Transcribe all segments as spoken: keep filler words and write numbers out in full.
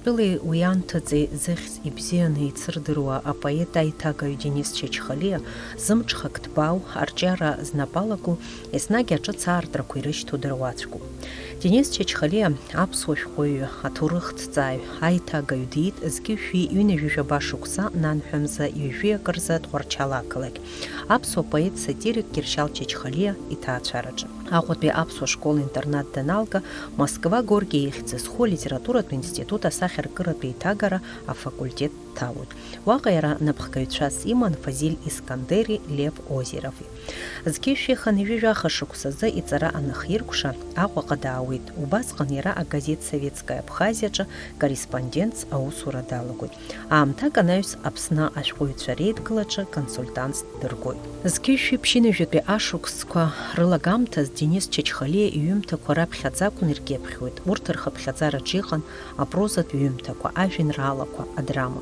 Ԥшьынҩажәи уи анҭыҵи зыхьӡ ибзианы еицырдыруа апоет аиҭагаҩ Денис Чачхалиа зымҽхак ҭбаау, арҿиара знапы алаку, еснагь аҿыц аартрақәа ирышьҭоу дыруаӡәкуп. Денис Чачхалиа аԥсуа шәҟәыҩҩы, аҭоурыхҭҵааҩ, аиҭагаҩ диит зқьи жәшәи ҩынҩажәи жәаба шықәса, нанҳәа мза ҩажәи акы рзы Тҟәарчал ақалақь, аԥсуа поет-сатирик Кьыршьал Чачхалиа иҭаацәараҿы. Аҟәатәи аԥсуа школ-интернат даналга, Москва Горки ихьӡ зху алитературатә институт асахьаркыратә еиҭагара афакультет дҭалоит. Уаҟа иара напхгаҩцәас иман Фазиль Искандери, Лев Озерови. Зқьи жәшәи хынҩажәи жәаха шықәсазы иҵара анахиркәша, Аҟәаҟа даауеит. Убасҟан иара агазеҭ Советская Абхазиаҿы корреспондентс аусура далагоит. Аамҭак анаҩс Аԥсны ашәҟәыҩҩцәа реидгылаҿы консультантс дыргоит. Зқьи жәшәи ԥшьынҩажәатәи ашықәсқәа рылагамҭаз Денис Чачхалиа иҩымҭақәа раԥхьаӡа акәын иркьыԥхьуеит. Урҭ рхыԥхьаӡараҿы иҟан апрозатә ҩымҭақәа, ажәеинраалақәа, адрама.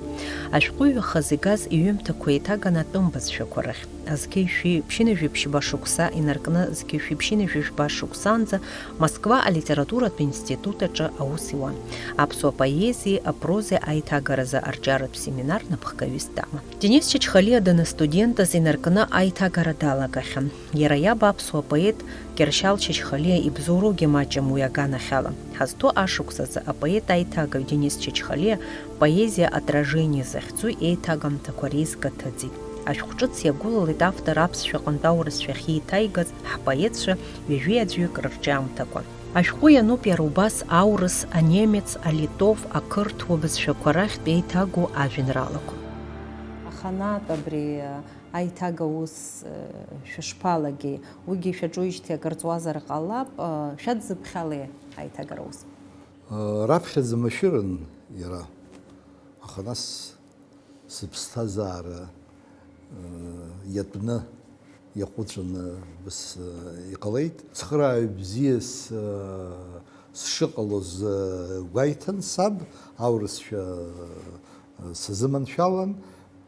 Ашәҟәыҩҩы хазы игаз иҩымҭақәа еиҭаган атәым бызшәақәа рахь. Зқьи жәшәи ԥшьынҩажәи ԥшьба шықәса инаркны зқьи жәшәи ԥшьынҩажәи жәба шықәсанӡа Москва алитературатә институт аҿы аус иуан. Аԥсуа поезиеи апрозеи аиҭагаразы арҿиаратә семинар напхгаҩыс даман. Денис Чачхалиа даныстудентыз инаркны аиҭагара далагахьан. Иара иаб аԥсуа поет Кьыршьал Чачхалиа ибзоуроугьы маҷым уи аганахьала. Ҳазҭоу ашықәсазы апоет аиҭагаҩ Денис Чачхалиа Поезиа «Отражение» захьӡу еиҭагамҭақәа реизга ҭыҵит. Ашәҟә ҿыц иагәылалеит автор аԥсшәа аҟынтә аурысшәа ахьеиҭаигаз ҳпоетцәа ҩажәи аӡәҩык рырҿиамҭақәа. Ашәҟәы иануп иара убас аурыс, анемец, алитов, ақырҭуа бызшәақәа рахьтә еиҭагоу ажәеинраалақәа. Аханатә абри аиҭага ус, э, шәышԥалагеи? Уигьы шәаҿуижьҭеи акыр ҵуазар ҟалап, э, шәадзыԥхьалеи аиҭагара ус? Э, раԥхьаӡа машәырын иара, аха нас сыԥсҭазаара, э, иатәны, иаҟәыҵәаны ус, э, иҟалеит. Цхырааҩ бзиас, э, сшыҟалоз, э, гәеиҭан саб, аурысшәа, э, сазыманшәалан.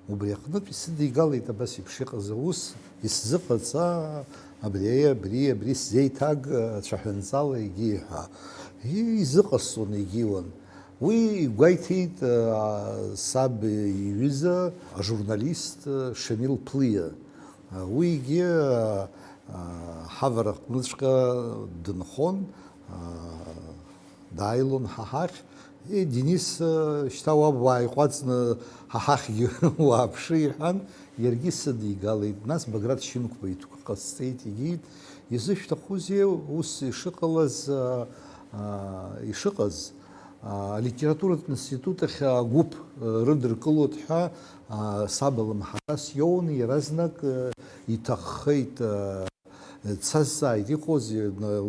Убри аҟнытә исыдигалеит абас еиԥш иҟаз аус, исзыҟаҵа, абри, абри, абри сзеиҭаг, э, цәаҳәанҵала егьи ҳәа. И-, изыҟасҵон егьиуан. Уи игәеиҭеит, э, саб иҩыза ажурналист, э, Шамил Плиа. Уигьы, э, ҳавараҟныҵәҟьа дынхон, э, дааилон ҳа ҳахь. Е, Денис, э, шьҭа уаб уааиҟәаҵны ҳа ҳахьгьы уааԥшы, иҳәан, иаргьы сыдигалеит. Нас Баграт Шьынқәба итәқәа ҟасҵеит, егьит, изышәҭахузеи ус ишыҟалаз, а, а, ишыҟаз? А, алитературатә институт ахь агәыԥ, э, рыдыркылоит ҳәа, а, саб лымҳаҵас иоуны иаразнак, э, иҭаххеит, э, дсазҵааит, иҟоузеи,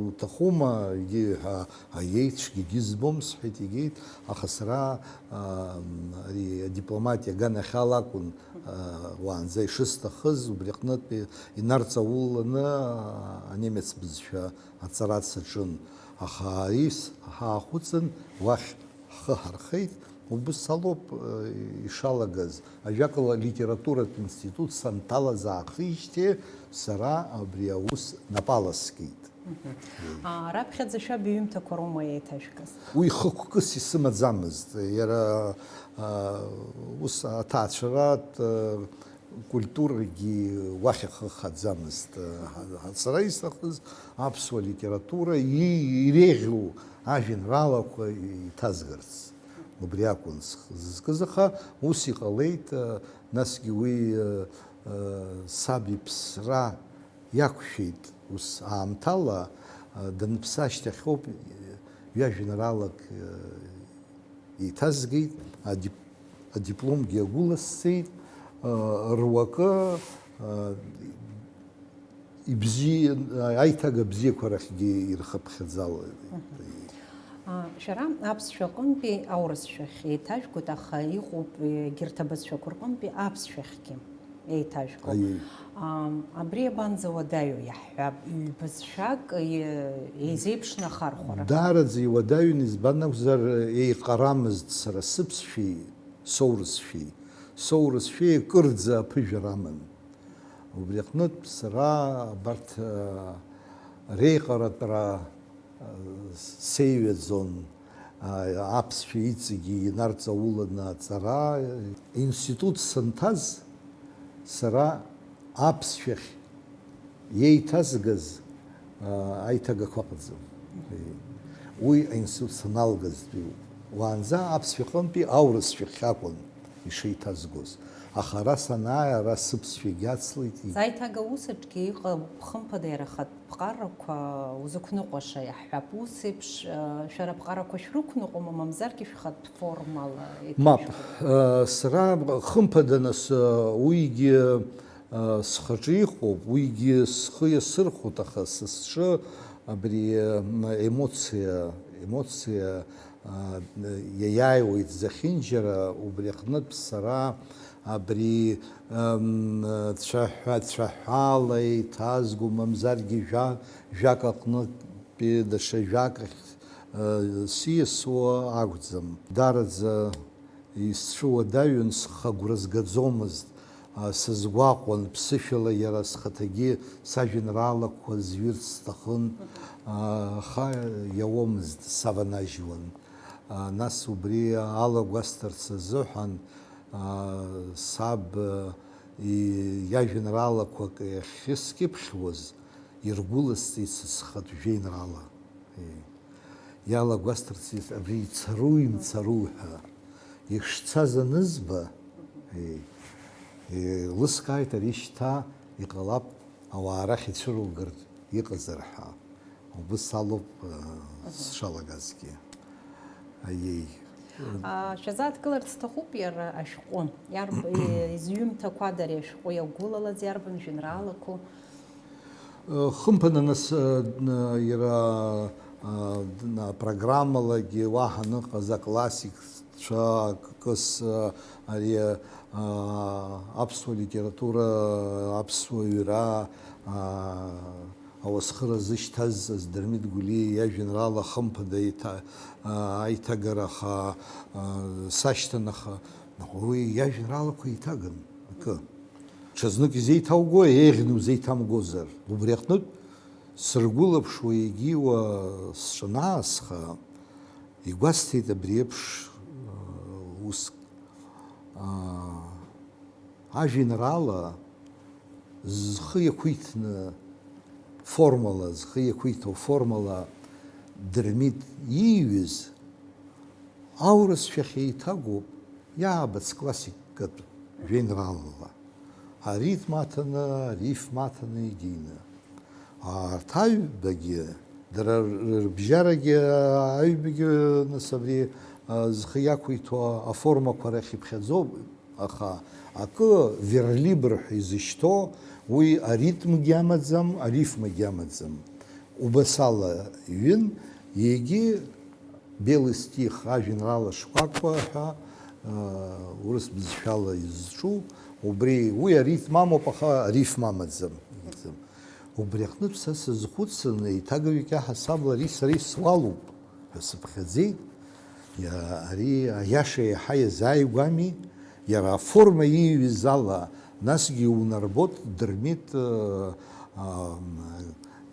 уҭахума, егьи ҳәа, аиеи, цәгьагьы збом, сҳәеит, егьит, аха сара, а, ари адипломатиа аганахьала акәын, а, уаанӡа ишысҭахыз, убри аҟнытә инарҵауланы, а, анемец бызшәа аҵара саҿын, аха ари ҳаахәыцын, уахь ҳхы ҳархеит, убыс алоуп, э, ишалагаз. Ажәакала, алитературатә институт санҭалаз аахижьҭеи сара абри аус напаласкит. Мгм. А, раԥхьаӡа шәаб иҩымҭақәа роума еиҭашәкыз? Уи хықәкыс исымаӡамызт. Иара, а, ус аҭаацәаратә, э, культурагьы уахь ахы хаӡамызт. Ҳа-, ҳа-, сара исҭахыз аԥсуа литература и-, иреиӷьу ажәеинраалақәа иҭазгарц. Убри акәын сх-, зызкыз, аха ус иҟалеит, насгьы уи, саб иԥсра иақәшәеит ус аамҭала, даныԥсы ашьҭахьоуп ҩажәеинраалак еиҭазгеит, адип-, адипломгьы агәыласҵеит, э, руакы, э, ибзи-, аиҭага бзиақәа рахьгьы ирхыԥхьаӡалоит. Мгм. А, шәара аԥсшәа аҟынтәи аурысшәахь еиҭажәгоит, аха иҟоуп егьырҭ абызшәақәа рҟынтәи аԥсшәахьгьы еиҭажәго. Аиеи. Ам, абри абанӡа уадаҩу иаҳҳәап, ҩбызшәак е-, еизеиԥшны ахархәара. Даараӡа иуадаҩын, избан акәзар, еиҟарамызт сара сыԥсшәеи соурысшәеи. Соурысшәеи акырӡа аԥыжәара аман. Убри аҟнытә сара абарҭ, а, реиҟаратәра сеиҩаӡон, аԥсшәа иҵегьы инарҵауланы аҵара. Институт санҭаз, сара аԥсшәахь иеиҭазгаз, аа, аиҭагақәа ыҟаӡам. Уи аинститут саналгазтәиуп. Уаанӡа аԥсшәаҟынтәи аурысшәахь акәын ишеиҭазгоз. Аха ара санааи, ара сыԥсшәагьы ацлеит. Заиҭага усаҿгьы иҟоуп, хымԥада, иара ахатә ԥҟарақәа узықәныҟәаша, иаҳҳәап, ус еиԥш, э, шәара аԥҟарақәа шәрықәныҟәома, мамзаргьы шәхатә формала еиқәышәкума? Мап, э, сара хымԥада, нас, э, уигьы, э, схаҿы иҟоуп, уигьы схы иасырхәоит, аха са сҿы абри, э, емоциа, емоциа, э, иаиааиуеит зехьынџьара, убри аҟнытә сара абри, м, цәаҳәа-, цәаҳәала еиҭазго, мамзаргьы жәа-, жәак аҟнытәи даҽа жәак ахь, э, сиасуа акәӡам. Дараӡа исцәыуадаҩын, схы агәра згаӡомызт, а, сызгәаҟуан, ԥсышәала иара схаҭагьы сажәеинраалақәа зҩырц сҭахын, а, аха иауамызт, саванажьуан. А, нас убри ала гәасҭарц азыҳәан, аа, саб, и-, иажәеинраалақәак иахьыскьыԥхьуаз, иргәыласҵеит са схатә жәеинраала. Е, иалагәасҭарц иҭ-, абри ицару-имцару ҳәа. Ишцаз анызба, е, еилыскааит, ари шьҭа иҟалап, ауаа рахь ицәыругартә иҟазар ҳәа. Убыс алоуп, э, сшалагазгьы. Аиеи. А, шәазааҭгыларц сҭахуп иара ашәҟәы. Иарб-, э, изҩымҭақәада ари ашәҟәы иагәылалаз, иарбан жәеинраалақәоу? Э, хымԥада, нас, э, н-, иара, э, д-, н-, программалагьы уаҳа аныҟаз аклассик цәа акыс, ари, а, аԥсуа литература, аԥсуа ҩра, а, ауасхыра зышьҭаз Дырмит Гәлиа иажәеинраала хымԥада иҭа-, а, аиҭагара аха, а, сашьҭан, аха уи иажәеинраалақәа еиҭаган акы. Ҽазнык изеиҭауго, еиӷьны узеиҭамгозар. Убри аҟнытә сыргәылаԥшуа егьиуа сҿанаасха, игәасҭеит абри еиԥш, э, уск. Аа, ажәеинраала зхы иақәиҭны формала, зхы иақәиҭу формала Дырмит ииҩыз аурысшәахь еиҭагоуп, иаабац классикатә жәеинраалала. Аритм аҭаны, арифма аҭаны егьины. Арҭ аҩбагьы, дара рыбжьарагьы, аҩбагьы, нас, абри, а, зхы иақәиҭу аформақәа рахь иԥхьаӡоуп, аха акы верлибр ҳәа изышьҭоу, уи аритмгьы амаӡам, арифмагьы амаӡам. Убасала иҩын, егьи Белый стих, ажәеинраала шкәакәа ҳәа, аа, урыс бызшәала изҿу, убри, уи аритм амоуп, аха арифма амаӡам. Убри аҟнытә са сазхәыцын, еиҭагаҩык иаҳасабала ари сара исуалуп ҳәа сыԥхьаӡеит. Иа-, ари аиаша еиҳа иазааигәами, иара аформа ииҩыз ала, насгьы иунарбот Дырмит, аа, аа,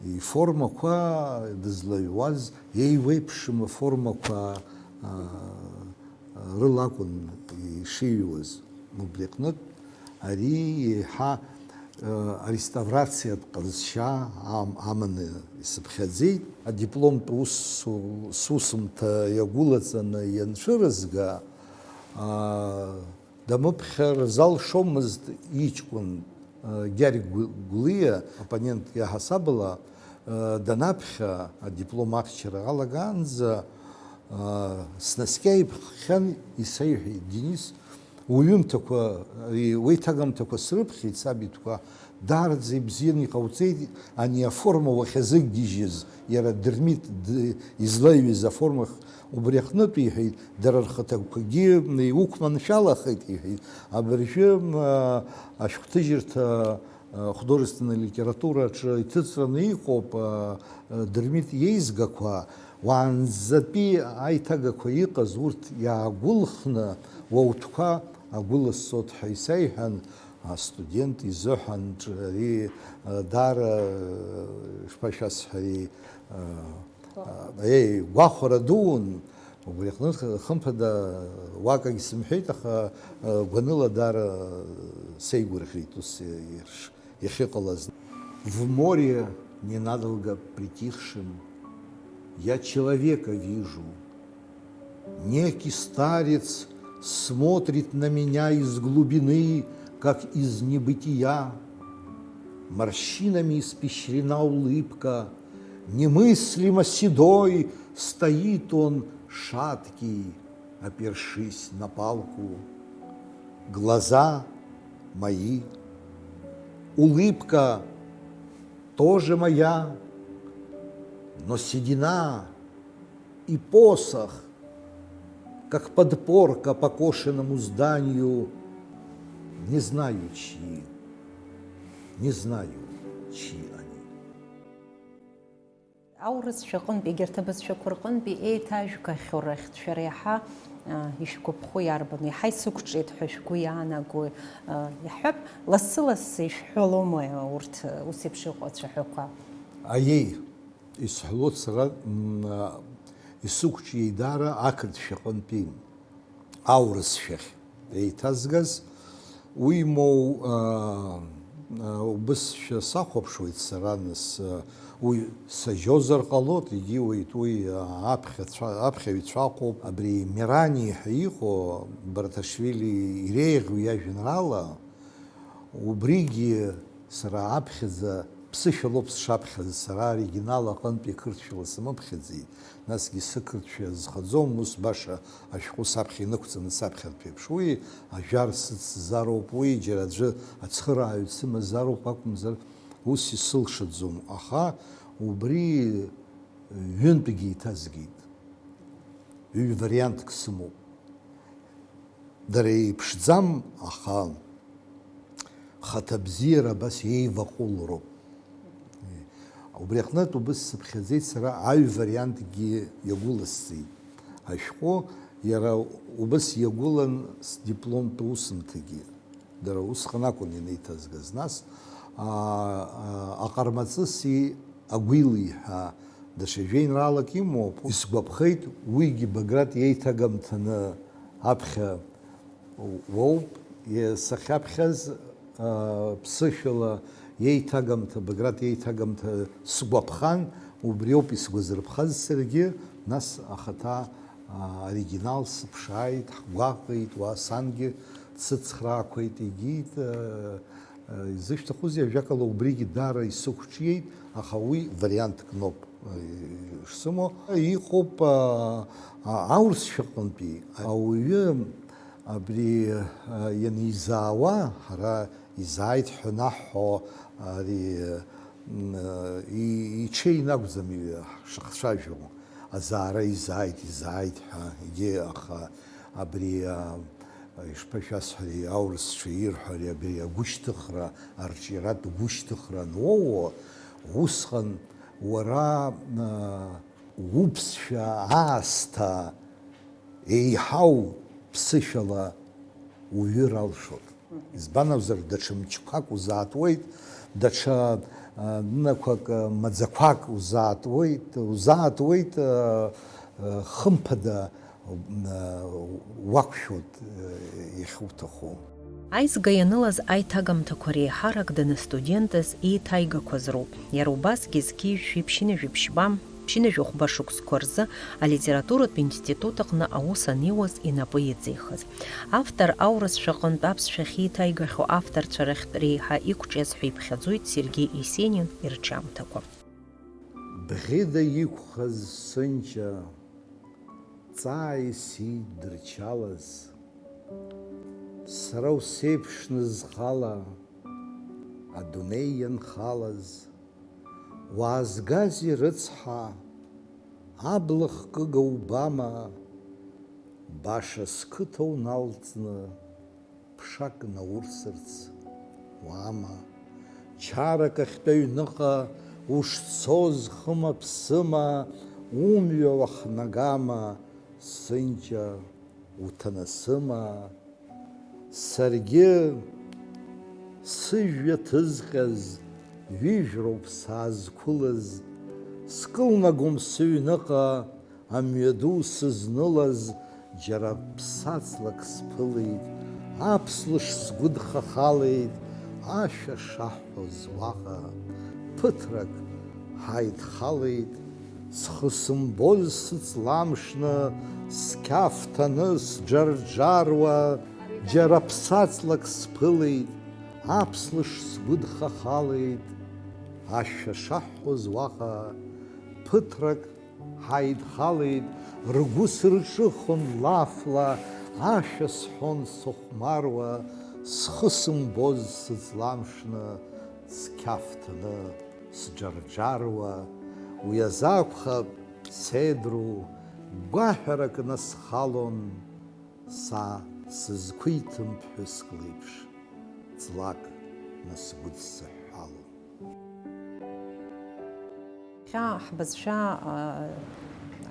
иформақәа дызлаҩуаз, еиуеиԥшым аформақәа, аа, рыла акәын ишиҩуаз. Убри аҟнытә ари еиҳа, э, ареставрациатә ҟазшьа ам-, аманы исыԥхьаӡеит. Адипломтә ус-, сусумҭа иагәылаҵаны ианцәырызга, аа, дамыԥхьар залшомызт иҷкәын, э, Гьаргь Гәлиа, оппонент иаҳасабала, э, данаԥхьа, адиплом ахьчара алагаанӡа, э, снаскьа иԥххьан, исеиҳәеит, Денис, уҩымҭақәа, и-, уеиҭагамҭақәа срыԥхьеит, сабитәқәа, даараӡа ибзианы иҟауҵеит, ани аформа уахьазыгьежьыз, иара Дырмит д-, излаҩыз аформа х-, убри аҟнытә, иҳәеит, дара рхаҭақәагьы иуқәманшәалахеит, иҳәеит. Абыржәы, м, а, ашәҟәҭыжьырҭа, а, художественная литература аҿы иҭыҵраны иҟоуп, а, а, Дырмит иеизгақәа, уаанӡатәи аиҭагақәа иҟаз урҭ иаагәылхны, уа утәқәа агәыласҵоит ҳәа исеиҳәан, астудент изыҳәан ҿ-, ари, а, даара, а, шԥашәасҳәари, а, Гәахәара. А, еи, гәахәара дуун, Убри аҟнытә, хымԥада, уакагь сымҳәеит, аха, э, гәаныла даара сеигәырӷьеит ус ирш-, иахьыҟалаз. В море ненадолго притихшем я человека вижу. Некий старец смотрит на меня из глубины, как из небытия. Морщинами испещрена улыбка, немыслимо седой стоит он, шаткий, опершись на палку. Глаза мои, улыбка тоже моя, но седина и посох, как подпорка покошенному зданию, не знаю, чьи, не знаю, чьи они. Аурысшәа аҟынтәи, егьырҭ абызшәақәа рҟынтәи еиҭажәгахьоу рахьтә шәара иаҳа, а, ишәгәаԥхо иарбану, иаҳа исықәҿиеит ҳәа шәгәы иаанагои, а, иаҳҳәап, лассы-лассы ишәҳәалома урҭ, ус еиԥш иҟоу ацәаҳәақәа? Аиеи, исҳәалоит сара, м, а, исықәҿиеит даара ақырҭшәа аҟынтәи аурысшәахь еиҭазгаз, уимоу, аа, аа, убысшәа сахәаԥшуеит сара, нас, аа, уи сажьозар ҟалоит, егьиуеит, уи, аа, аԥхьацәа-, аԥхьаҩцәа ыҟоуп, абри Мерани ҳәа иҟоу Барташвили иреиӷьу иажәеинраала, убригьы сара аԥхьаӡа ԥсышәа лоуп сшаԥхьаз, сара аоригинал аҟынтәи қырҭшәала сымыԥхьаӡеит, насгьы сықырҭшәа зхаӡом, ус баша ашәҟәы саԥхьа инықәҵаны саԥхьартә еиԥш. Уи ажәар сыцзароуп, уи џьара аӡәы ацхырааҩ дсымазароуп акәымзар, ус исылшаӡом, аха убри ҩынтәгьы иҭазгеит, ҩ-вариантк сымоуп. Дара еиԥшӡам, аха хаҭабзиара абас еиваҟәылроуп. Убри аҟнытә убыс сыԥхьаӡеит сара, аҩ-вариантгьы иагәыласҵеит ашәҟәы, иара убыс иагәылан сдипломтә усумҭагьы. Дара усҟан акәын инеиҭазгаз. Нас, аа, аа, Аҟармаҵыси Агәили ҳәа даҽа жәеинраалак имоуп. Исгәаԥхеит, уигьы Баграт иеиҭагамҭаны аԥхьа уоуп, сахьаԥхьаз, аа, ԥсышәала иеиҭагамҭа, Баграт иеиҭагамҭа сгәаԥхан, убриоуп исгәазырԥхаз саргьы, нас ахаҭа, аа, оригинал сыԥшааит, ҳгәаҟит, уа сангьы дсыцхраақәеит, егьит, аа, Изышәҭахузеи, ажәакала, убригьы даара исықәҿиеит, аха уи вариантк ноуп, э, шсымоу. Иҟоуп, а, а, аурысшәа аҟынтәи ауаҩы абри, а, ианизаауа, ҳара изааит ҳәа анаҳҳәо, ари, м, а, и-, иҽеин акәӡам и-, ҳшыхцәажәо. Азаара изааит, изааит ҳәа, егьи, аха абри, а, ишԥашәасҳәари, аурысцәа ирҳәари, абри агәышьҭыхра, арҿиаратә гәышьҭыхра ануоуо, усҟан уара, а, уԥсшәа аасҭа еиҳау ԥсышәала уҩыр алшоит. Избан акәзар, даҽа мчқәак узаатуеит, даҽа, а, нынақәак, а, маӡақәак узаатуеит, узаатуеит, а, а, хымԥада, а, уақәшәоит, а, иахьуҭаху. Аизга ианылаз аиҭагамҭақәа реиҳарак даныстудентыз еиҭаигақәаз роуп. Иара убасгьы зқьи жәшәи ԥшьынҩажәи ԥшьба, ԥшьынҩажәи хәба шықәсқәа рзы алитературатә институт аҟны аус аниуаз инапы иҵихыз. Автор аурысшәа аҟынтә аԥсшәа ахьеиҭаигахьоу авторцәа рахьтә реиҳа иқәҿиаз ҳәа иԥхьаӡоит Сергеи Есенин ирҿиамҭақәа. Бӷьыда иқәхаз сынҷа, ҵааис идырчалаз, сара усеиԥшны зхала адунеи ианхалаз, уаазгазеи, рыцҳа, абла хкыга убама, баша сқыҭа уналҵны, ԥшак наурсырц уаама? Чарак ахьтәы аҩныҟа ушцоз хыма-ԥсыма умҩа уахнагама, сынҷа уҭанасыма? Саргьы сыжәҩа ҭызҟьаз ҩыжәроуп саазқәылаз, скылнагом сыҩныҟа, Амҩаду сызнылаз џьара ԥсаҵлак сԥылеит, аԥслыш сгәыдхахалеит, ашәа шаҳҳәоз уаҟа. Ԥыҭрак ҳаидхалеит, схы сымбоз сыҵламшны, сқьаф ҭаны сџарџаруа, џьара ԥсаҵлак сԥылеит, аԥслыш сгәыдхахалеит, ашәа шаҳҳәоз уаҟа. Ԥыҭрак ҳаидхалеит, ргәы сырҿыхон лафла, ашәа сҳәон сыхәмаруа, схы сымбоз сыҵламшны, цқьаф ҭаны сџарџаруа, уи азы акәхап, сеидру, гәаҳәарак насхалон, са сызқәиҭым ԥҳәыск леиԥш, ҵлак насгәыдсыҳәҳәалон. Хьаа ҳбызшәа, а,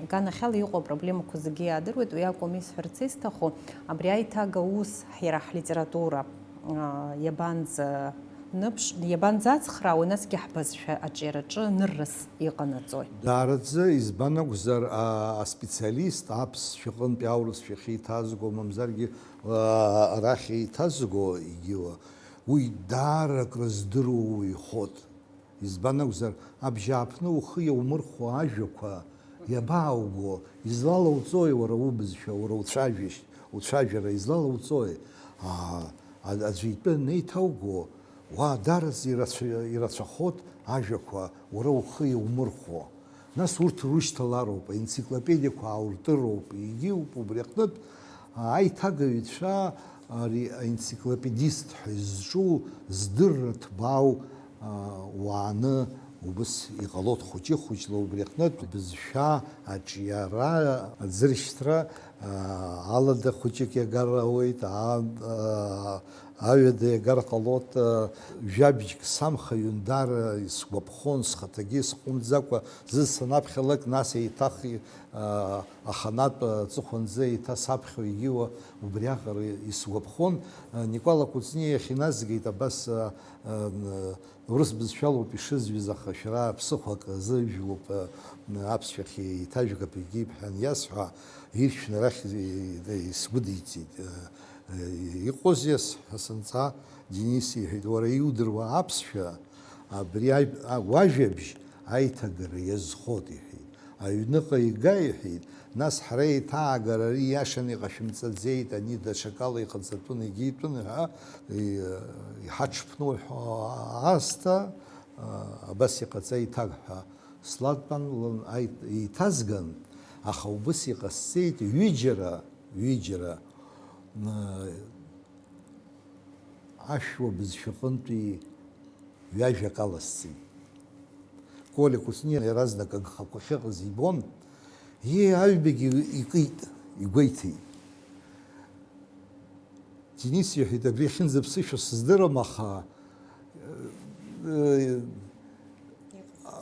аганахьала иҟоу апроблемақәа зегьы иаадыруеит, уи акәым исҳәарц исҭаху, абри аиҭага ус ҳ-, иара ҳлитература, а, иабанӡа-, ныԥш-, иабанӡацхраауеи, насгьы ҳбызшәа аҿиараҿы ныррас иҟанаҵои? Даараӡа, избан акәзар, а, аспециалист аԥсшәаҟынтәи аурысшәахь еиҭазго, мамзаргьы, а, арахь еиҭазго, егьиуа, уи даара акрыздыруа уаҩхоит. Избан акәзар, абжьааԥны ухы иаумырхәо ажәақәа иабаауго, излалауҵои уара убызшәа, уара уцәажәашь-, уцәажәара излалауҵои? Аа, а-, аӡәы итәы анеиҭауго, уа, дараӡа ирацәа-, ирацәахоит ажәақәа, уара ухы иаумырхәо. Нас урҭ рушьҭалароуп, аенциклопедиақәа аауртыроуп, егьиуп, убри аҟнытә, а, аиҭагаҩцәа ари аенциклопедист ҳәа изҿу здырра ҭбаау, а, уааны убыс иҟалоит хәыҷы-хәыҷла, убри аҟнытә абызшәа аҿиара, аӡыршьҭра, а, алада хәыҷык иагар ауеит, а, а, аҩада иагар ҟалоит, а, жәабжьк самхаҩын, даара исгәаԥхон, схаҭагьы сҟәымӡакәа зыз санаԥхьалак, нас еиҭах, а, аханатә аҵыхәанӡа еиҭа саԥхьо егьиуа убриаҟара исгәаԥхон. А, Никәала Кәыҵниа иахь иназгеит абас, а, а, н-, урыс бызшәалоуп ишызҩыз, аха шәара ԥсыхәак азыжәлоуп, а, н-, аԥсшәахь еиҭажәгап егьип ҳәа аниасҳәа, иршәны арахь и-, и-, исгәыдиҵеит. А, а, иҟоузеи ас ҳәа санҵаа, Денис иҳәеит, уара иудыруа аԥсшәа абри аҩ-, а, уажәабжь аиҭагара иазхоит, иҳәеит. Аҩныҟа ига, иҳәеит, нас ҳара еиҭаагара ари иашаны иҟашәымҵаӡеит, ани даҽакала иҟаҵатәын, егьитәын ҳәа, и-, иҳаҽԥнуҳәа аасҭа, а, абас иҟаҵа иҭак ҳәа. Слатәан лан аит-, еиҭазган, аха убыс иҟасҵеит, ҩыџьара, ҩыџьара, м, ашәуа бызшәаҟынтәи ҩажәак аласҵеит. Коля Кәыҵниа иаразнак агхақәа ахьыҟаз ибон, ииҳәаз аҩбагьы икит, игәеиҭеит. Денис иҳәеит, абри ахьынӡаԥсышәа сыздырам, аха, э,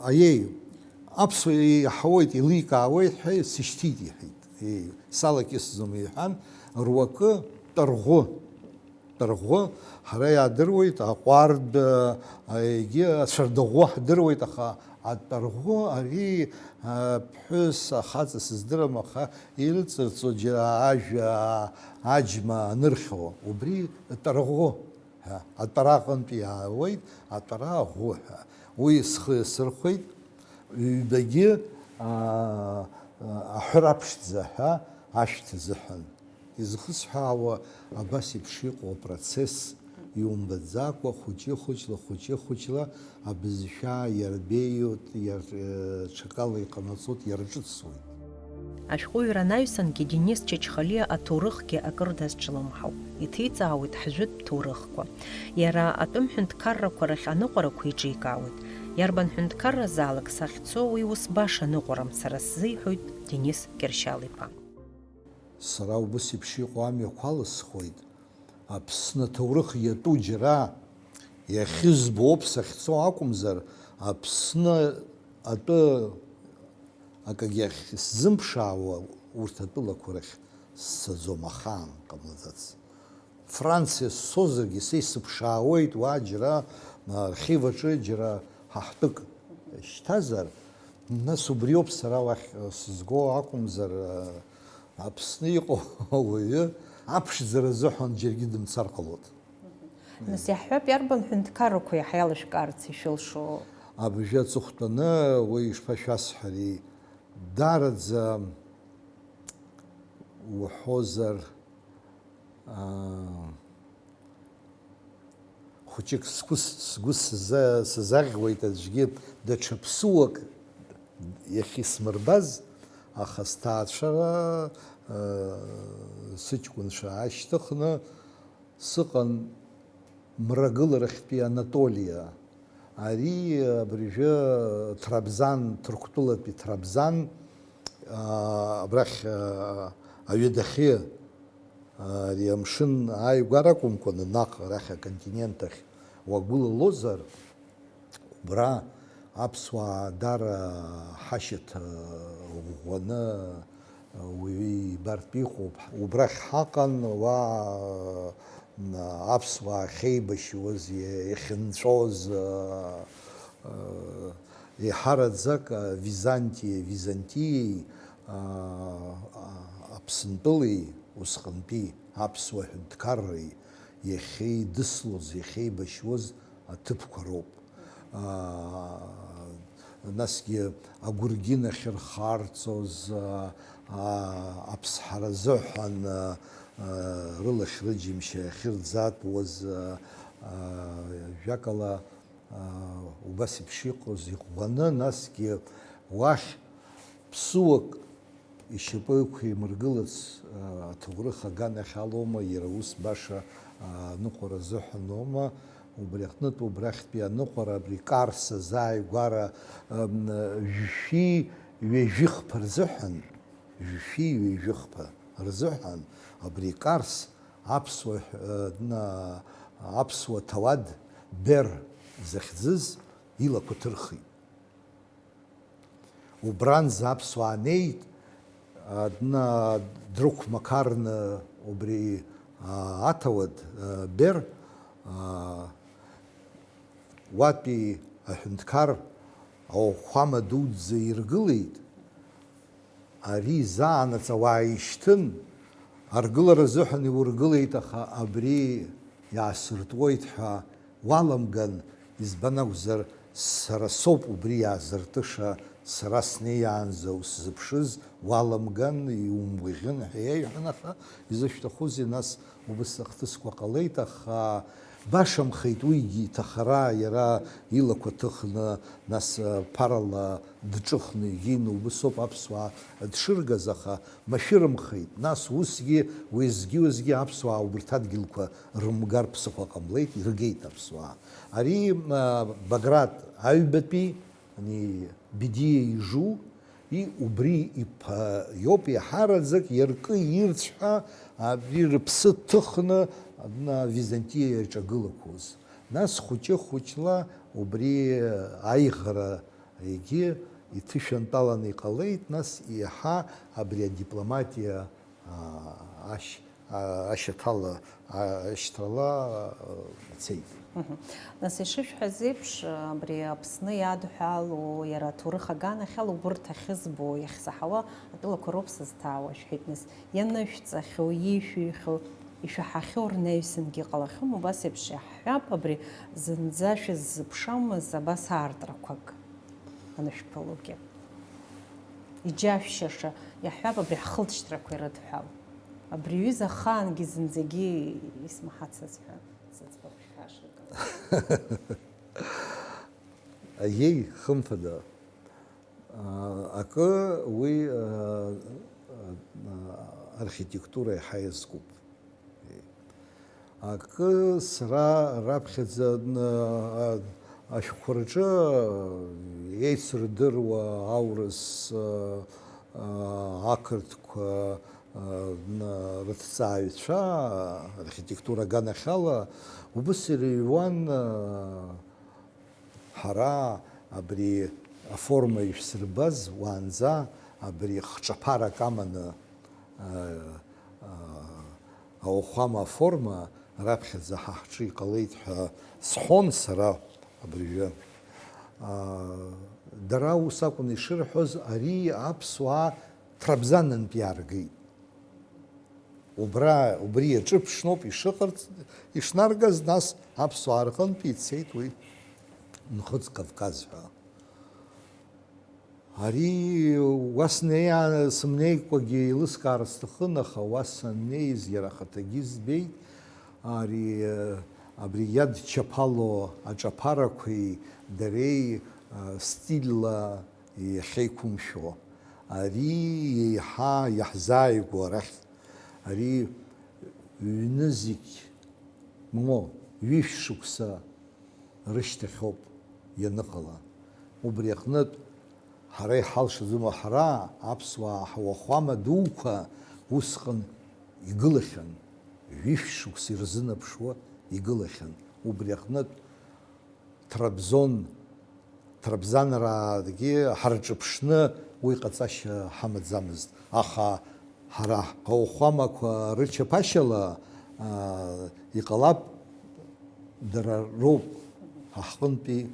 аиеи, аԥсуа иаҳауеит, еиликаауеит ҳәа сышьҭит, иҳәеит. Еи, салакьысӡом, иҳәан, руакы тәарӷәы, тәарӷәы, ҳара иаадыруеит, аҟәардә, а, егьи ацәардаӷәы ҳдыруеит, аха атәарӷәы ари, а, ԥҳәыс, ахаҵа сыздырам, аха ирыҵарҵо џьара ажәа, аџьма анырхьуа, убри тәарӷәы ҳәа, атәара аҟынтә иаауеит, атәара аӷәы ҳәа. Уи схы иасырхәеит, ҩбагьы, аа, аҳәыра ԥшӡа ҳәа ашәҭ азыҳәан. Изхысҳәаауа абас еиԥш иҟоу апроцесс иумбаӡакәа, хәыҷы-хәыҷла, хәыҷы-хәыҷла абызшәа иарбеиоит, иар-, ҽакала иҟанаҵоит, иарҿыцуеит. Ашәҟәыҩҩра анаҩсангьы Денис Чачхалиа аҭоурыхгьы акыр дазҿлымҳауп. Иҭеиҵаауеит ҳжәытә ҭоурыхқәа. Иара атәым ҳәынҭқаррақәа рахь аныҟәарақәа еиҿикаауеит. Иарбан ҳәынҭқарразаалак сахьцо, уи ус баша ныҟәарам, сара сзы, иҳәоит Денис Кьыршьал-иԥа. Сара убыс еиԥш иҟоу амҩақәа алысхуеит. Аԥсны аҭоурых иатәу џьара иахьызбо ауп сахьцо акәымзар, Аԥсны атәы акагьы ахьсзымԥшаауа урҭ атәылақәа рахь сцаӡом, ахаан ҟамлаӡац. Франциа сцозаргьы са исыԥшаауеит уа џьара, архив аҿы џьара ҳаҳтәык шьҭазар, Нас убриоуп сара уахь, э, сызго акәымзар, э, Аԥсны иҟоу ауаҩы аԥшӡара азыҳәан џьаргьы дымцар ҟалоит. Нас иаҳҳәап, иарбан ҳәынҭқаррақәа иаҳа иалышәкаарц ишәылшо? Абыржәы аҵыхәтәаны уи ишԥашәасҳәари, даараӡа уҳәозар, аа, хәыҷык сгәы с-, сгәы сза-, сазаӷьуеит аӡәгьы, даҽа ԥсыуак иахьысмырбаз, аха сҭаацәара, аа, сыҷкәынцәа аашьҭыхны, сыҟан Мрагыларахьтәи Анатолиа. Ари абыржәы Трабзан, Ҭырқәтәылатәи Трабзан, аа, абрахь, аа, аҩадахьы, ари амшын ааигәара акәымкәаны, наҟ арахь аконтинент ахь уагәылалозар, убра аԥсуаа дара ҳашьаҭа ӷәӷәаны уаҩы ибартә иҟоуп. Убрахь ҳаҟан, уа, аԥсуаа ахьеибашьуаз, иахьынҵәоз, еиҳараӡак Византиеи, Византиеи, Аԥсынтәылеи, усҟантәи аԥсуа ҳәынҭқарреи иахьеидыслоз, иахьеибашьуаз аҭыԥқәа роуп. Аа, насгьы агәыргьын ахьырхарҵоз, аа, аа, аԥсҳара азыҳәан, аа, рылахь-рыџьымшь ахьырӡатәуаз, аа, аа, жәакала, аа, убас еиԥш иҟоз иӷәӷәаны, насгьы уахь ԥсыуак ишьапы ықәимыргылац, а, аҭоурых аганахьалоума, иара ус баша, а, аныҟәара азыҳәаноума, убри аҟнытә убрахьтәи аныҟәара, абри Карс азааигәара, ам, жәшәи ҩажәихԥа рзыҳәан, жәшәи ҩажәихԥа рзыҳәан, абри Карс аԥсуа, а, на-, аԥсуа ҭауад Бер захьӡыз илақәа ҭырхит. Убранӡа аԥсуаа неит, а, дна-, дрықәмақарны убри, а, аҭауад, а, Бер, а, уатәи аҳәынҭқар ауахәама дуӡӡа иргылеит. Ари заанаҵ ауаа ишьҭын, аргылара азыҳәан иургылеит, аха абри иаасыртуеит ҳәа уаламган, избан акәзар, сара соуп убри иаазыртыша, сара снеиаанӡа усзыԥшыз уаламган, иумгәаӷьын ҳәа иеиҳәан, аха изышәҭахузеи, нас убыс ахҭысқәа ҟалеит, аха башамхеит уигьы иҭахара, иара илақәа ҭыхны, нас, ԥарала дҿыхны, егьины убысоуп аԥсуаа дшыргаз, аха машәырымхеит. Нас усгьы, уеизгьы-уеизгьы аԥсуаа убарҭ адгьылқәа рымгар ԥсыхәа ҟамлеит, иргеит аԥсуаа. Ари, а, Баграт аҩбатәи, ани, Бедиа ижу, и, убри иԥа иоуп, иаҳараӡак иаркы ирцәҳа абри рыԥсы ҭыхны, на, Византиа иаҿагылақәоз. Нас хәыҷы-хәыҷла убри аиӷара егьи иҭышәантәаланы иҟалеит, нас иаҳа абри адипломатиа, аа, ашь-, аа, ашьаҭала, аа, ашьҭала, аа, ицеит. Мгм. Нас ишышәҳәаз еиԥш, абри Аԥсны иадҳәалоу, иара аҭоурых аганахьала убырҭ ахьызбо, иахьсаҳауа атәылақәа роуп сызҭаауа, шәҳәеит, нас ианышәҵахьоу, иишәыҩхьоу, ишәаҳахьоу рнаҩсангьы иҟалахьоума, убас еиԥш иаҳҳәап, абри зынӡа шәыззыԥшымыз абас аартрақәак анышәԥылогьы. Иџьашәшьаша иаҳҳәап, абри ҳхылҵшьҭрақәа ирыдҳәалоу. Абри аҩыза ахаангьы зынӡагьы исмаҳацыз ҳәа сыӡбахә шәҳәашагала. Аиеи, хымԥада, а, акы уи, а, а, архитектура иаҳа иазкуп. Акы сара раԥхьаӡа, а, ашәҟәқәа рҿы еицырдыруа аурыс, а, а, ақырҭқәа, а, н-, рыҭҵааҩцәа, архитектура аганахьала убыс ирыҩуан, а, Ҳара абри аформа ишәсырбаз уаанӡа абри хҿаԥарак аманы, а, а, ауахәама аформа раԥхьаӡа ҳа ҳҿы иҟалеит ҳәа сҳәон сара абыржәы. А, Дара ус акәын ишырҳәоз, ари аԥсуаа Ҭрабзанынтә иааргеит. Убра, убри иаҿырԥшноуп ишыҟарҵ, ишнаргаз, нас аԥсуаа рҟынтә ицеит уи Нхыҵ Кавказ ҳәа. Ари уа снеиа-, сымнеикәагьы еилыскаар сҭахын, аха уа саннеиз иара ахаҭагьы избеит, ари, абри иадчаԥало аҿаԥарақәеи дареи, а, стильла иахьеиқәымшәо. Ари еиҳа иаҳзааигәоу арахь, ари ҩнызқь, мамоу, ҩышә шықәса рышьҭахьоуп ианыҟала. Убри аҟнытә, ҳара иҳалшаӡом, ҳара, аԥсуаа, ҳауахәама дуқәа усҟан игылахьан, ҩышә шықәса ирзынаԥшуа игылахьан. Убри аҟнытә, Трабзон, Трабзанраагьы ҳарҿыԥшны уи ҟаҵашьа ҳамаӡамызт. Аха ҳара ҳауахәамақәа рычаԥашьала, аа, иҟалап, дара роуп ҳа ҳҟынтәи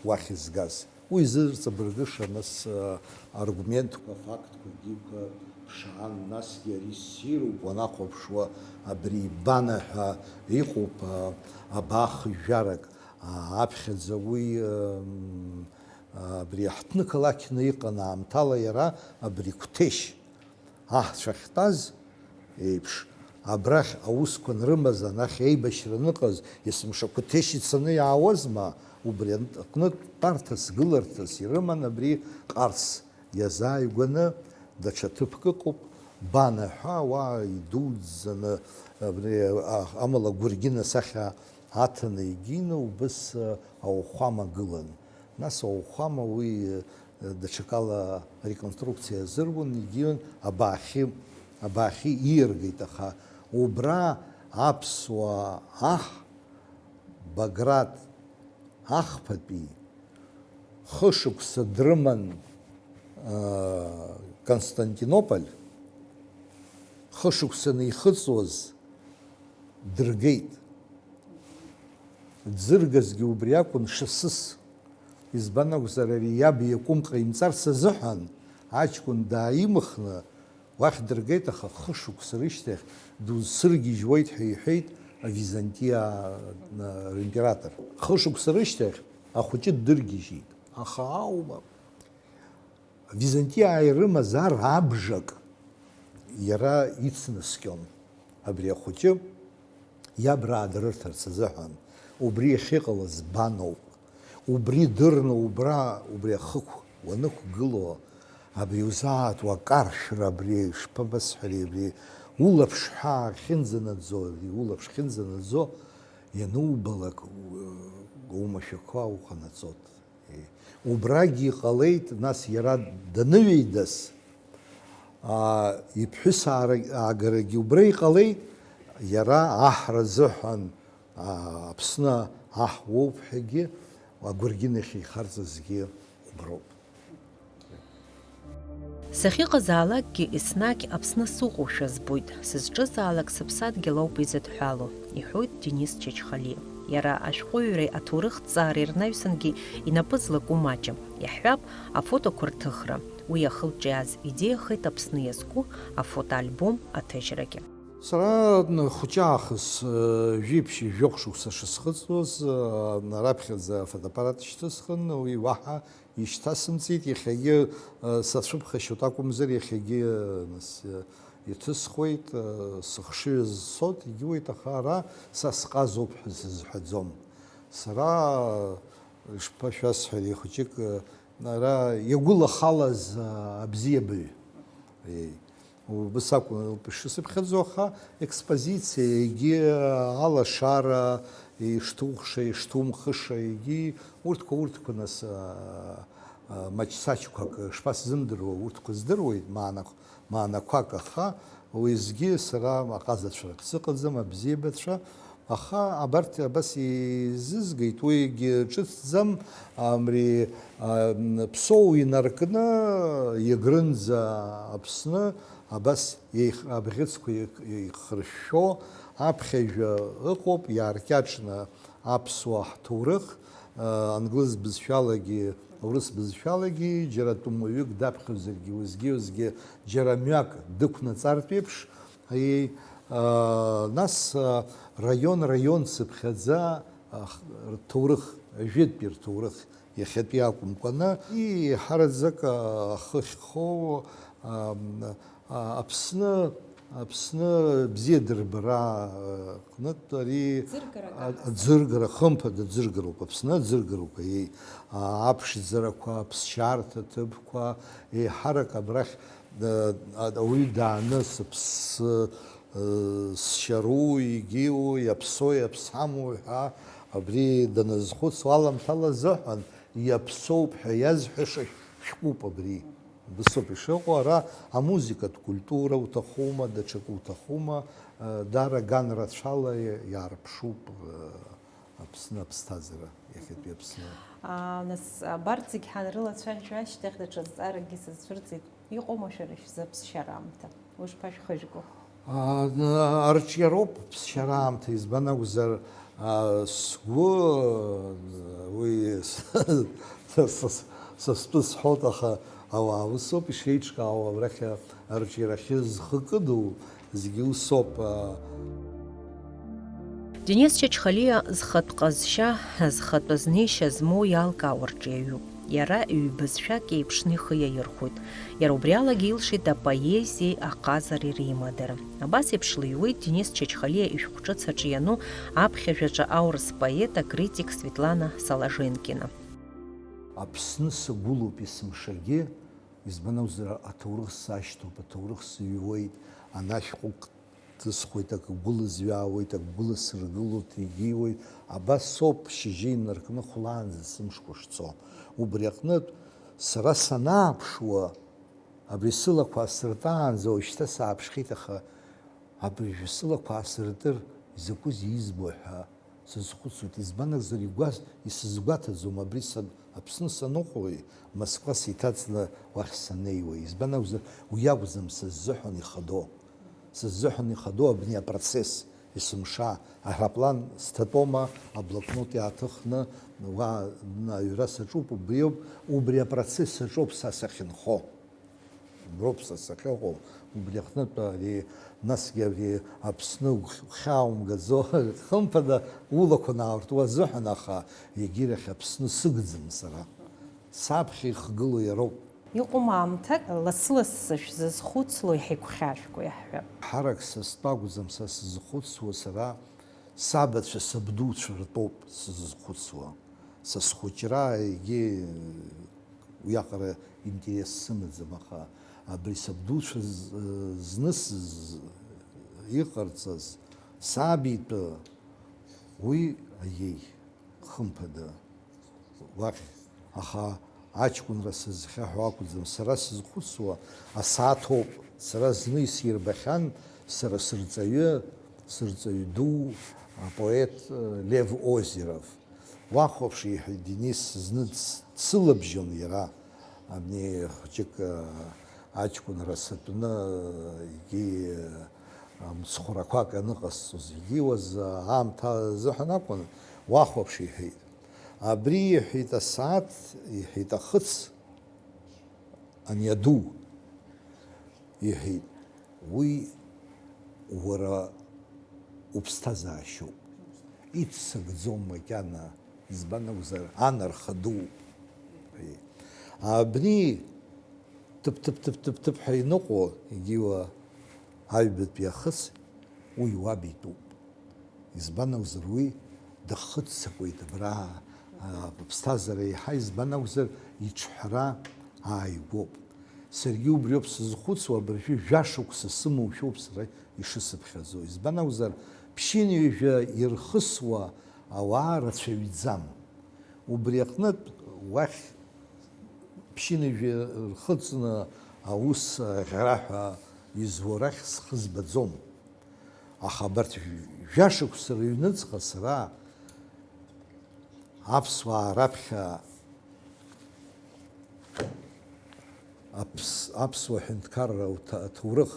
уахь изгаз. Уи зырҵабыргыша, нас, аа, аргументқәа, афактқәа, егьиқәа ԥшаан, насгьы ари ссируп, уанахәаԥшуа абри ибана ҳәа иҟоуп, аа, абаа хыжәжәарак. Аԥхьаӡа уи, м, абри аҳҭнықалақьны иҟан аамҭала иара абри Қәҭешь аҳцәа ахьтәаз еиԥш, абрахь аусқәа анрымаз, анахь еибашьра аныҟаз, есымша Қәҭешь ицаны иаауазма, убри аҟнытә тәарҭас, гыларҭас ирыман абри Ҟарс. Иазааигәаны даҽа ҭыԥк ыҟоуп, Бана ҳәа, уа идуӡӡаны, абри, а, амала Гәыргьына сахьа аҭаны егьины убыс, а, ауахәама гылан. Нас ауахәама уи, а, даҽакала реконструкциа азыруан, егьиун абаахьы, абаахьы ииаргеит, аха убра аԥсуа аҳ Баграт ахԥатәи хышықәса дрыман, аа, Константинополь, хышықәса анихыҵуаз дыргеит. Дзыргазгьы убри акәын шасыс. Избан акәзар, ари иаб иакәым ҟаимҵарц азыҳәан, аҷкәын дааимхны, уахь дыргеит, аха хышықәса рышьҭахь дузсыргьежьуеит ҳәа иҳәеит авизантиа римператор. Хышықәса рышьҭахь ахәыҷы ддыргьежьит. Аха аума, Византиаа ирымаз ар абжак иара ицнаскьон. Абри ахәыҷы иабраа дрырҭарц азыҳәан, убри иахьыҟалаз Баноуп. Убри дырны убра, убри ахықә уанықәгыло, абри узаатуа акаршәра, абри шԥабасҳәари, абри улаԥш ҳәа ахьынӡанаӡо, абри улаԥш ахьынӡанаӡо, ианубалак, у-, умашәақәа уҟанаҵоит. Убрагьы иҟалеит, нас иара даныҩеидас, аа, иԥҳәыс аара-, аагарагьы убра иҟалеит, иара аҳра азыҳәан, аа, Аԥсны аҳ уоуп ҳәагьы, агәыргьынахь ихарҵазгьы уброуп. Сахьыҟазаалакгьы еснагь Аԥсны сыҟоушәа збоит, сызҿызаалак сыԥсадгьыл ауп изыдҳәалоу, иҳәоит Денис Чачхалиа. Иара ашәҟәыҩҩреи аҭоурыхҭҵаареи рнаҩсангьы инапы злаку маҷым. Иаҳҳәап, афотоқәа рҭыхра. Уи ахылҿиааз идеиахеит Аԥсны иазку афотоальбом аҭыжьрагьы. Сара хәыҷы аахыс, жәиԥшь-жәохә шықәса шысхыҵуаз, раԥхьаӡа афотоаппарат шьҭысхын, уи уаҳа ишьҭасымҵеит, иахьагьы, э, сацәыԥхашьоит акәымзар, иахьагьы, э, нас, э, иҭысхуеит, э, сыхшыҩ азцоит, егьиуеит, аха ара са сҟазоуп ҳәа сызҳәаӡом. Сара, э, ишԥашәасҳәари, хәыҷык, э, ара иагәылахалаз, э, абзиабаҩ. Еи. Убыс акәын ауп ишысыԥхьаӡо, аха експозициа, егьи алашара, ишҭухша, ишҭумхыша, егьи урҭқәа, урҭқәа нас, а, а, маҷсаҷқәак шԥасзымдыруа, урҭқәа здыруеит, маанак-, маанақәак, аха уеизгьы сара аҟазацәа рахь сыҟаӡам, абзиабацәа, Аха абарҭ абас еизызгеит, уигьы ҿыцӡам, амри, а, м, Ԥсоу инаркны Егрынӡа Аԥсны абас еих-, абӷьыцқәа еих-, еихыршәшәо аԥхьажәа ыҟоуп, иааркьаҿны аԥсуа ҳҭоурых, Англыз бызшәалагьы, аурыс бызшәалагьы, џьара тәымуаҩык даԥхьозаргьы, уеизгьы-уеизгьы џьара мҩак дықәнаҵартә еиԥш, аиеи, нас раион-раион цыԥхьаӡа рҭоурых, ажәытәтәи рҭоурых иахьатәи акәымкәаны, еиҳараӡак ахы ахьхоу, Аԥсны, Аԥсны бзиа дырбара аҟнытә ари аӡыргара, хымԥада, аӡыргароуп, Аԥсны аӡыргароуп, аиеи, аԥшӡарақәа, аԥсшьарҭа ҭыԥқәа, еиҳарак абрахь ауаҩы дааны сыԥсы, сшьару, егьиу, иаԥсоу, иаԥсаму ҳәа абри даназхәыцуа аламҭала азыҳәан, иаԥсоуп ҳәа иазҳәаша шәҟәуп абри. Убасоуп ишыҟоу, ара амузыкатә культура уҭахума, даҽакы уҭахума, даара ган рацәала иаарԥшуп Аԥсны аԥсҭазаара, иахьатәи Аԥсны. Нас абарҭ зегь ҳанрылацәажәо ашьҭахь даҽа зҵааракгьы сызцәырҵит, иҟоума шәара шәзы аԥсшьара аамҭа? Уи шԥашәхыжәго? Арҿиароуп ԥсшьара аамҭа, избан акәзар, сгәы, уи са стәы сҳәоит, аха ауаа усоуп ишеиҿкаауа, абрахь арҿиарахьы зхы кыду зегьы усоуп. Денис Чачхалиа зхатә ҟазшьа, зхатә знеишьа змоу иалкаау арҿиаҩуп. Иара ҩбызшәак еиԥшны ихы иаирхәоит. Иара убри алагьы илшеит апоезиеи аҟазареи реимадара. Абас еиԥш лыҩуеит Денис Чачхалиа ишәҟә ҿыц аҿы иану аԥхьажәаҿы аурыс поет, акритик Светлана Соложенкина. Аԥсны сагәылоуп есымшагьы, избан акәзар, аҭоурых сашьҭоуп, аҭоурых сыҩуеит, анашәҟәы ҭысхуеит, акы гәыла зҩаауеит, акы гәыла сыргылоит, егьиуеит. Абас соуп шьыжьы инаркны хәлаанӡа сымшқәа шцо. Убри аҟнытә, сара санааԥшуа, абри сылақәа асыртаанӡа уажәшьҭа сааԥшхьеит, аха абыржәы сылақәа аасыртыр, изакәызеи избо ҳәа сазхәыцуеит. Избан акәзар, игәас-, исызгәаҭаӡом абри са Аԥсны саныҟоуи, Москва сеиҭаҵны уахь санеиуеи. Избан акәзар, уи акәӡам са сзыҳәан ихадоу. Сыззыҳәан ихадоу абни апроцесс, есымша аҳраплан сҭатәома, аблокнот иааҭыхны уа аҩра саҿуп, убриоуп, убри апроцесс аҿоуп са сахьынхо. Уброуп са сахьыҟоу, убри аҟнытә ари, насгьы абри Аԥсны гәхьааумгаӡо, хымԥада, улақәа науртуа азыҳәан, аха егьирахь Аԥсны сыгӡам сара. Саԥхьа ихгылоу иароуп. Иҟоума аамҭак, лассы-лассы шәзызхәыцло, иҳаигәхьаашәго иаҳҳәап. Ҳарак са стәы акәӡам са сызхәыцуа, сара сабацәа, сабдуцәа ртәоуп сызхәыцуа. Са схәыҷра егьи уиаҟара интерес сымаӡам, аха абри сабдуцәа з-, знысыз, иҟарҵаз, сабитәы, уи, аиеи, хымԥада, уахь, аха аҷкәынра сызхьаҳәо акәӡам, сара сызхәыцуа асааҭ ауп, сара зны исирбахьан, сара сырҵаҩы, сырҵаҩ ду, апоет, э, Лев Озеров. Уахәаԥш, иҳәеит Денис, зны дс-, дсылабжьон иара, абни хәҷык, э, аҷкәынра сатәны, э, егьи, э, мцхәрақәак аныҟасҵоз, егьиуаз, э, аамҭа азыҳәан акәын, уахәаԥш, иҳәеит. Абри, иҳәеит, асааҭ, иҳәеит, ахыц, ани аду, иҳәеит, уи уара уԥсҭазаашьоуп. Иццакӡом макьана, избан акәзар, анарха дууп. Абни ҭыԥ-ҭыԥ-ҭыԥ-ҭыԥ-ҭыԥ ҳәа иныҟәо, егьиуа аҩбатәи ахыц, уи уаб итәуп. Избан акәзар, уи дахыццакуеит абра, а, аԥсҭазаара еиҳа, избан акәзар, иҿҳәара ааигәоуп. Саргьы убриоуп сызхәыцуа, абыржәы жәашықәса сымоушәоуп сара ишысыԥхьаӡо. Избан акәзар, ԥшьынҩажәа ирхысуа ауаа рацәаҩӡам. Убри аҟнытә, уахь ԥшьынҩажәа рхыҵны аус аӷьараҳәа изуа рахь схы збаӡом. Аха абарҭ жәашықәса рыҩныҵҟа сара аԥсуаа раԥхьа аԥс-, аԥсуа ҳәынҭқарра уҭа-, аҭоурых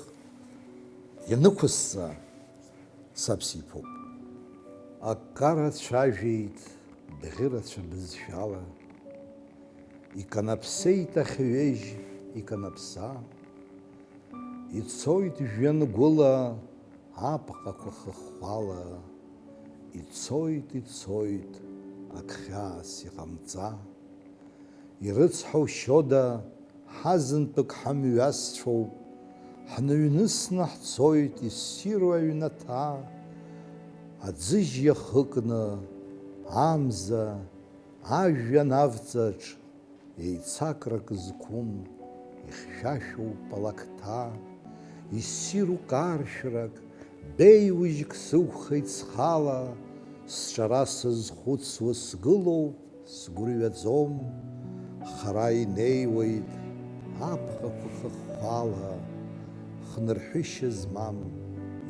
ианықәысҵа, саԥсиԥоуп. Аккара цәажәеит Бӷьырацәа бызшәала, иканаԥсеит ахьҩежь, иканаԥса. Ицоит жәҩангәыла апҟақәа хыхәхәала, ицоит, ицоит, ак хьаас иҟамҵа. Ирыцҳаушьода, ҳазынтәык ҳамҩасцәоуп, ҳныҩнысны ҳцоит иссиру аҩнаҭа, аӡыжь иахыкны, амза, ажәҩан авҵаҿ, еицакрак зқәым ихьшәашәоу палакҭа, иссиру каршәрак, беиужьк сықәхеит схала, сҿара сазхәыцуа сгылоуп, сгәырҩаӡом, хара инеиуеит, апҟақәа хыхәхәала, хнырҳәышьа змам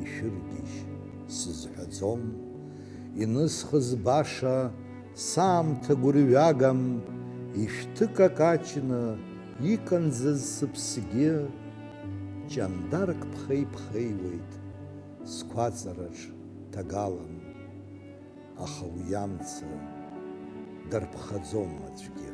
ишәыргьежь сызҳәаӡом, инысхыз баша саамҭа гәырҩагам, ишәҭы какаҷны иканӡаз сыԥсгьы, ҷандарк ԥхеиԥхеиуеит сқәаҵараҿ ҭагалан. Аха уи амца дарԥхаӡом аӡәгьы.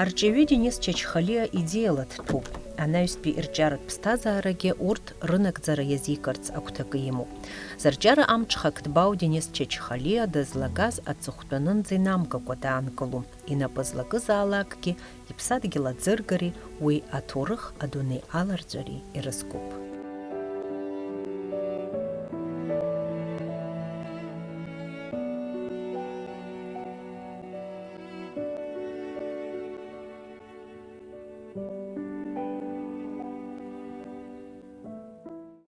Арҿиаҩы Денис Чачхалиа идеиала дтәуп. Анаҩстәи ирҿиаратә ԥсҭазаарагьы урҭ рынагӡара иазикырц агәҭакы имоуп. Зырҿиара амҽхак ҭбаау Денис Чачхалиа дызлагаз аҵыхәтәанынӡа инамгакәа даангылом. Инапы злакызаалакгьы иԥсадгьыл аӡыргареи уи аҭоурых адунеи аларҵәареи ирызкуп.